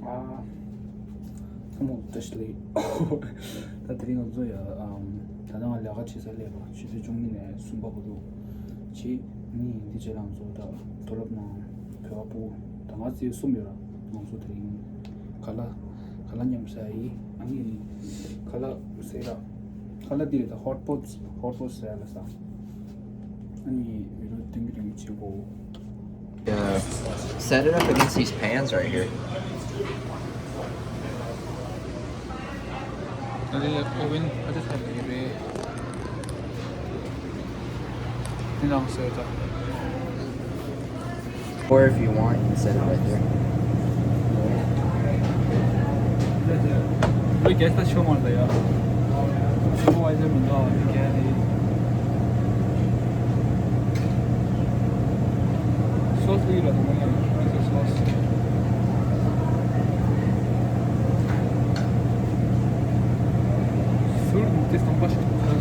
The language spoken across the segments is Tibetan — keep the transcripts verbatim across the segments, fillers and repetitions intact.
ཨ། ཐུ་མོ་བཀྲ་ཤིས་བདེ་ལེགས། ད་དེ་རིང་ང་ཚོ་ཡ་ཨམ། ད་ལྟ་ང་ལས་ཀ་བྱེད་ས་སླེབས་པ་ཆུ་ཚོད་བཅུ་གཉིས་ནས་གསུམ་པ་བར་དུ་བྱས། ནི་འདི་རྗེས་ལ་ང་ཚོ་ད་དུས་རབས་ནང་བོད་པ་སྤུ་གུ་ད་ང་ཚོའི་གསུམ་ཡོད་ར། ང་ཚོ་དེ་རིང་ཁ་ལག་ཁ་ལག་མཉམ་ཟ་ཡི། ཨ་ནི་ཁ་ལག་ཟས་ར། ཁ་ལག་འདི་རེད། ད་ཧོཊ་པོཊ་ཧོཊ་པོཊ་ཟ་ཡ་ལ་ས། ཨ་ནི་བི་ཌིའོ་སྟོན་གྱི་རིང་བྱེད་དགོས། Yeah. Set it up against these pans right here. ཨ་ནི་ཨོ་ཝེན་ཨ་ཅེ་ས་ལ་ཡོད་རེད། འདི་ནང་ཟ་ཡ་ད། Or if you want, you can set it right there. ལོ་རྒྱས་ས་ཆོ་མ་ད་ཡ། ཆོ་བ་ཡ་མི་འདུག་ཨ། ལོ་རྒྱས་ནི། སོ་སི་ཡིན་ལ་དུང་ཡ། སོ་སི། ཟུར་དུ་དེ་སྟོང་པ་ཞིག་ཏུ་ཐལ།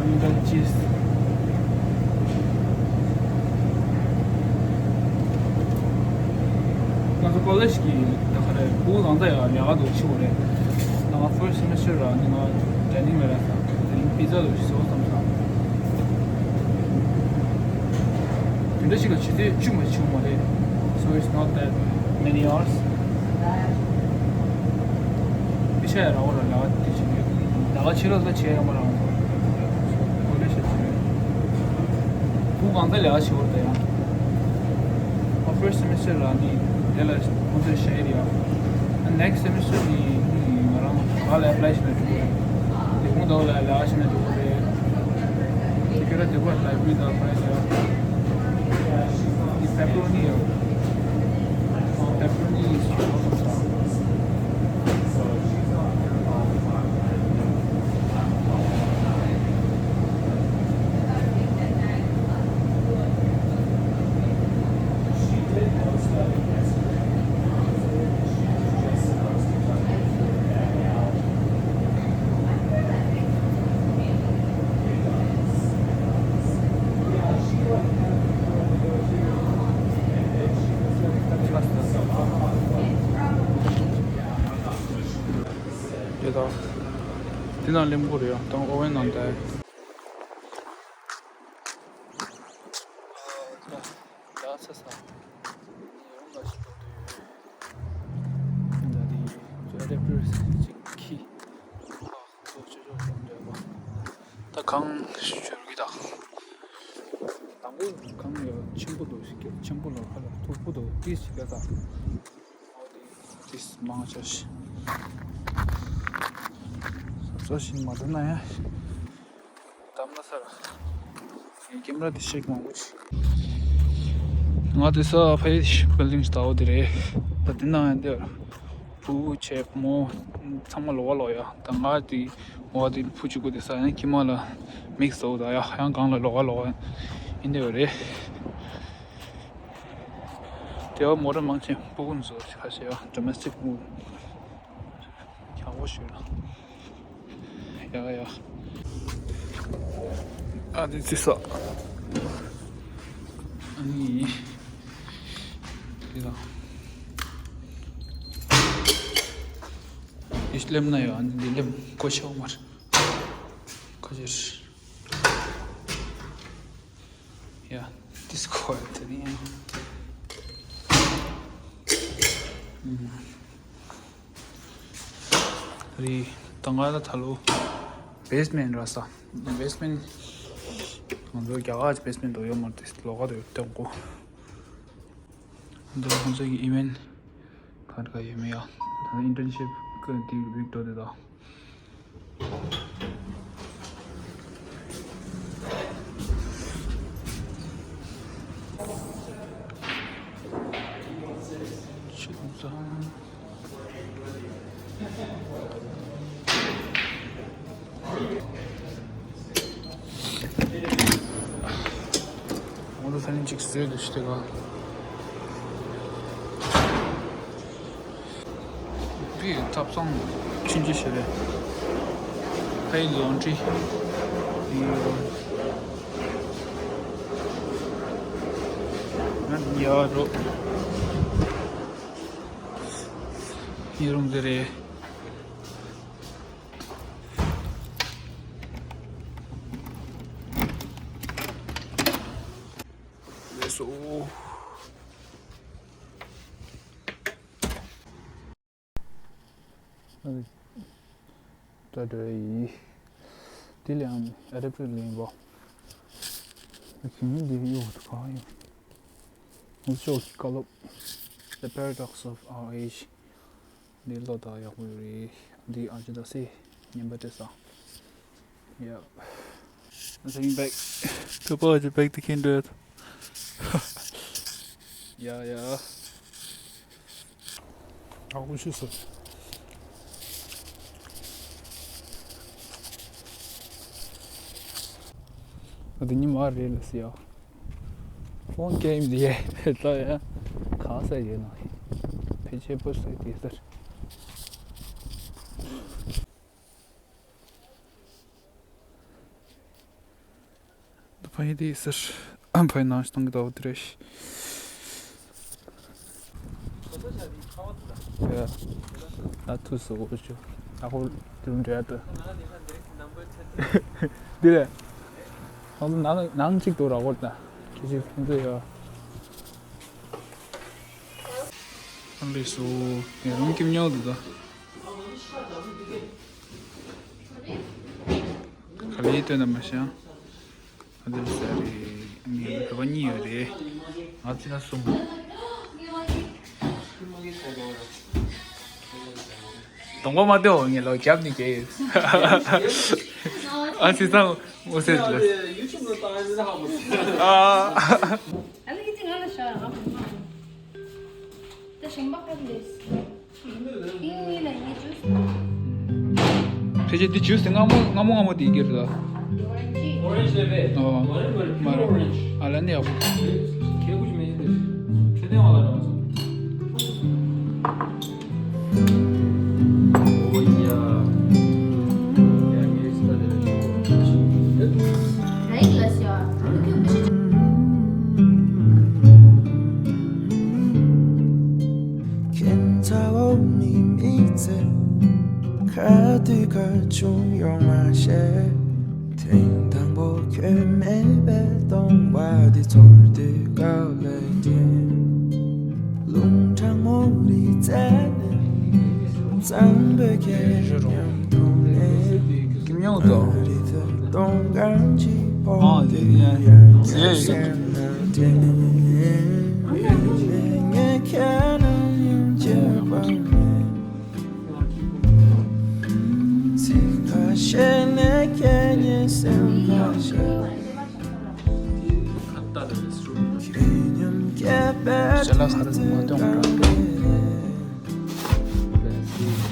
ཨ་ནི་ད་ཅིས། ང་ཚོ་ཀོ་ལེཇ་གི་ད་ག་རེ་སྤུ་གུ་གང་ད་ཡང་ལས་ཀ་འདུག་ཕྱི་བོ་རེད། ད་ང་first semester ར་ནི་ང་ཊེ་རེ་ནིང་ལ་ར་ས་དེ་རིང་པི་ཛ་འདུག་ཞིག་བཟོ་བསམ་ས། དེ་འདྲ་ཞིག་ལ་ཆུ་ཚོད་བཅུ་མ་ཆུང་མ་རེད། So it's not that many hours. མི་ཤ་ཡ་ར་བ་ར་ལ་བ་དེ་ཆེ་ནས་ལ་བ་ཆེ་ར་ལ་ཆེ་ཡ་མ་ར་བ་གོ་ལེ་ཤ་ཆེ་ནས་བུ་གང་ད་ལ་བ་ཆེ་བར་ད་ཡང་། ཨ་first semester ར་ནི་དེ་ལ་ཁོང་ཚོས་ཤ་ཡ་ར་ཡ། Next semester ནི་ང་རང་ག་ལ་ཨེ་པ་ལའི་ཤ་ན་འགྲོ་གི་རེད། དེ་ཁོང་ད་ལ་ལ་བ་ཤ་ན་འགྲོ་གི་རེད། Pepperoni ཡོད། Pepperoni is ཡོད་དོ། འདི་ནང་ལེམ་གོ་རེད་ཡ། དང་ཨོ་ཝེན་ནང་ད། ད་ས་ས། ཡོང་ལ་ཞིག་འགྲོ་འདོད་ཡོད། ད་དེ་ཚོ་རེ་པར་ཅིག་ཁི། ཨ་ཚོ་ཆོས་ཕྱོགས་ལ་འདོད་པ། ད་གང་ཞུ་རྒྱུ་ད། དང་པོ་གང་ཡོད་ཆེན་པོ་འདུག་ཞིག་ཆེན་པོ་ལ་ཁ་ལ་མཐུག་པོ་འདུག་ཏིས་ཞིག་ག་ད། ཏིས་མང་ཆ་ཞིག་ས་ས་ཞིག་མ་འདུག་ན་ཡ། དམ་ན་ས་ར། ཀེམ་ར་དེ་ཤེག་མང་པོ་ཞིག་ང་དེ་ས་ཕ་ཡི་བིལ་ཌིང་ལྟ་བུ་དེ་རེད། ད་དེ་ནང་ཡང་དེ་བུ་བྱས་མོ་ཚང་མ་ལོག་ག་ལོག་ཡ། ད་ང་དེ་འོ་དེ་བུ་གཅིག་པུ་དེ་ས་ཡང་ཁྱི་མ་ལ་མིག་སོགས་ད་ཡ་ཡང་གང་ལ་ལོག་ག་ལོག་ཡིན་དེ་བ་རེད། དེ་བ་མོ་ར་མང་ཆེ་སྤུ་གུ་ཚོ་ཁ་ཤས་ཡ་ཌོ་མེ་སི་ཊིག་སྤུ་གུ་ཁྱང་པོ་ཞུ་ན། ཡ་ཡ། ཨ་དེ་ཙི་ས། ཨ་ནི། དེ་ལ། ཨིས་ལེམ་ན་ཡོད། ཨ་ནི་འདི་ལེམ་ཀོ་ཆེ་བ་མར། ཁོ་ཅེར། ཡ། དེ་ཙི་ཁོ་ཡ་དེ་ནི། ཨུམ། རི། ད་ང་ལ་ད་ལོ་བེ་སི་མེན་ཊི་ར་ས། བེ་སི་མེན་ཊི། ང་ཚོ་རྒྱ་གར་གྱི་བེ་སི་མེན་ཊི་དུ་ཡོད་མ་རེད། ལོགས་ཀ་དུ་ཡོད་དེ་ཀོ། འདི་ཁོང་ཚོ་གི་ཨི་ཝེན་ཊི་ག་རེ་ག་ཡོད་མེད་ཡ། ད་ཨིན་ཊརན་ཤིབ་གི་དེ་ཝིག་འགྲོ་དེ་དང་། ཧྥ་རན་ཅིག་བཟོས་འདུག་ཤི་དེ་ག་དེ་ཐབ་ཚང་ཆུང་ཆུང་ཞིག་རེད། ཕའི་ལོན་ཌི་རི་ཡོད། ང་ཡར་འགྲོ། ཡི་རུང་དེ་རེད། ལགས་སོ། ད་འགྲོ་ཡི། དེ་ལའང་ཨ་རབ་ཀྱི་ལེན་པོ། ཁྱིམ་མི་འདི་གཡོག་ཏུ་གང་ཡོད། ངུ་ཅོག་གི་བཀའ་སློབ། The Paradox of Our Age། འདི་ལོ་ད་ཡག་པོ་ཡོད་རེད། འདི་ཨ་ཅེ་ད་སེ་ཉན་པ་དེ་ས། Yep. Nothing back. ཁ་པར་གྱི་བེག་དེ་ཁྱེར་འགྲོ། ཡ་ཡ། ཨ་ཁུ་ཤི་སོ། ཨ་དེ་ཉི་མ་རེད་ལ་སི་ཡ། ཕོན་གེམ་དེ་ལྟ་ཡ། གང་ས་ཡོད་ན། ཕལ་ཆེར་པོ་སེ་དེ་ལྟར། ཕ་ཡི་དེ་ཟེར། ཕ་ཡི་ནང་སྟོང་གི་ཟླ་བ་དེ་རེད། ཡ། ད་ཐུག་སོ་འོ་ཅོ། ད་ཁོ་དུ་འདྲེ་ཏུ། འདི་རེད། ང་ཚོ་ནང་ནང་གཅིག་ཏུ་ར་གོ་ད། ཁྱེད་ཀྱིས་ཁོང་ཚོ་ཡ། ཨ་ལས་སོ། ཡ་རང་ཁྱིམ་ཉོ་འདུག་ད། ག་ལེ་སྟོན་ན་མ་ཤང་། ཨ་ལེ་ས་རེ། ངའི་ག་པ་གཉིས་ཡོད་རེད། ང་ཚོ་ན་གསུམ། གདོང་པ་མ་ལྟོས་ངས་ལོ་རྒྱབ་ནི་གས། ཨ་སི་སང་འོ་སེ་ལ། ཨ། ཨ་ལེ་ཅི་ང་ལ་ཤ་ང་མ། ད་ཞིང་པ་ཁ་ལས། ཕལ་ཆེར་འདི་ཇུས་དེ་སྔ་མོ་སྔ་མོ་སྔ་མོ་དེ་ཡི་གེ་རེད་ད། Orange ལེ་བས། ཨོ། Orange མ་རེད། Pure orange. ཨ་ལ་ནི་ཡག་པོ། ཁྱེད་ཀུ་ཅི་མེད་ཡིན་ཏེ། ཁྱོད་ནས་བ་ལ་རང་སོང་། ཨོ་ཡ། ཡ་ངས་སི་ད་དེ་ལ་ཅི་གོ། ཁྱེད་ཚ་བོ་མི་མི་ཚེ། ཁ་དུས་ཁ་ཆུང་ཡོང་མ་ཤེས། ཐེངས་དང་པོ་ཁྱོད་མེད་པའི་སྟོང་པ་འདི་ཚོར་དུས་དཀའ་ལས་དེ། རླུང་གྲང་མོ་རི་རྩེ་ནས། གཙང་པོའི་ཁྱེད་མཉམ་དུ་གནས། ཀྱི་མྱོང་དང་། སྟོང་གང་ཅི་ཕོག་དུས་ཡང་སེམས་ན་དྲན། ངས་ཁྱེད་རྣམས་ཡང་བརྗེད་པ་མེད། ཚིག་ཁ་ཤས་ནས་ཁྱེད་ཉིད་སེམས་ཁ་ཤས། ཁྱེད་མཉམ་སྐྱེས་པའི་ཞལ་ལག་ག་རེ་མ་སྟོན་པ།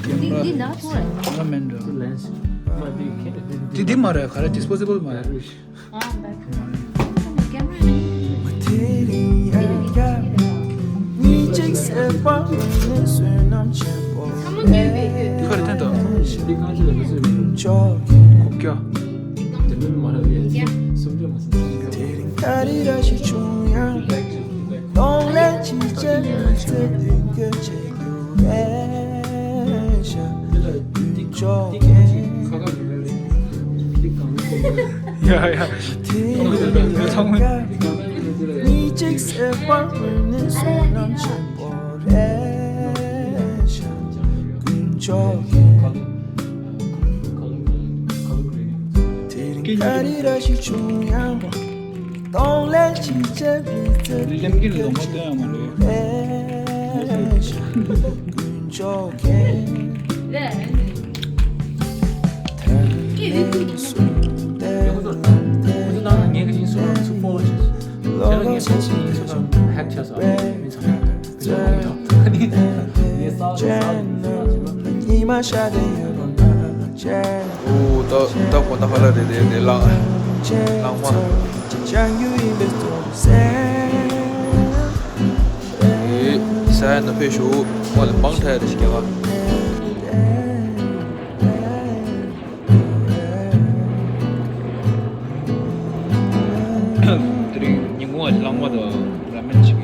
འདི་འདི་ནག་ཐུང་རེད། ང་མིན་འགྲོ། འདི་འདི་མ་རེད། ག་རེ་disposable མ་རེད། ཨ་འདི་ཀེམ་ར་ནི། དེ་རིང་ཡང་བསྐྱར་ཉིན་གཅིག་སེ་བ་ནི་བསོད་ནམས་ཆེན་པོ་ཚང་མ་ཉོས་པའི་ཡོད། ཁ་རེ་ཐོན་དང་། འདི་གང་ཅི་ལ་མི་བཟོད་མི་འདུག་ཅོག་ཀྱང་། འདི་མི་མ་རབ་ཡས་སུམ་ཅུ་མ་ཟིན། དེ་རིང་ག་རེ་ར་ཞིག་བྱུང་ཡང་། གདོང་ལེན་ཅི་བྱེད་མི་ཚེ་མདུན་སྐྱོད་བྱེད། ཡ་ཡ། ཚང་མ། དེ་རིང་ག་རེ་ར་ཞིག་བྱུང་ཡང་། གདོང་ལེན་ཅི་བྱེད་མི་ཚེ་ལེམ་གྱི་ལོ་མ་སྟོན་ཡང་མ་རེད། ཀུན་ཆོག་གེ། ལོ་ལོ་ཆེ་ཆེ་ཧེག་ཆགས་སོང་། མི་ཚང་མ། ཉི་མ་ཤར་དེ་ཡོད་པ་ན་ཆེ། ཨོ་ད་ད་གོ་ད་ཧ་ལ་རེད་རེད་རེད་ལགས། ལྷག་མ། ཨེ། ས་ཡ་ནུ་ཕེ་ཤུ། ཨོ་ལེ་མང་ཐ་ཡ་རེ་ཤི་ཀེ་བ། དེ་རིང་ཉིན་གུང་ལ་ལྷག་མ་དང་ར་མེན་ཅིག